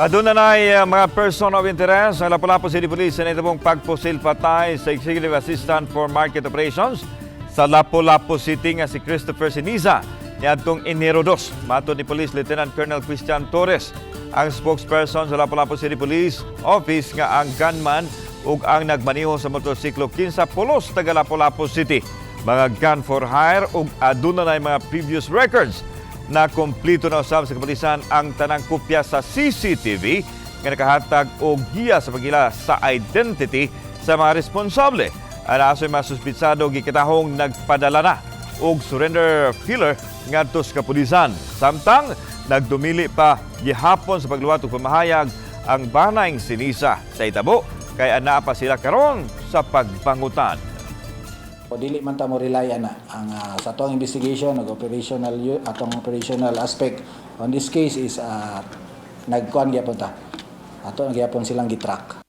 Aduna na mga person of interest sa Lapu-Lapu City Police sa nahitabong pagpusil patay sa Executive Assistant for Market Operations sa Lapu-Lapu City nga si Christopher Siniza niadtong Enero 2. Matod ni Police Lieutenant Colonel Christian Torres, ang spokesperson sa Lapu-Lapu City Police Office, nga ang gunman ug ang nagmaniho sa motorsiklo kinsa pulos taga Lapu-Lapu City. Mga gun for hire ug aduna na mga previous records. Na kumplito na usab sa kapulisan ang tanang kopya sa CCTV nga nakahatag og giya sa pagila sa identity sa mga responsable. Ang aso'y mga suspitsado gikatahong nagpadala na og surrender feeler ngadto sa kapulisan. Samtang nagdumili pa gihapon sa pagluwat og pamahayag ang banayng Sinisa sa itabo kay anaa pa sila karon sa pagpangutan. O dili man ta mo rely ana ang sa atong investigation ug operational atong operational aspect on this case is nagkuan gyapon ta ato na gyapon silang gitrack.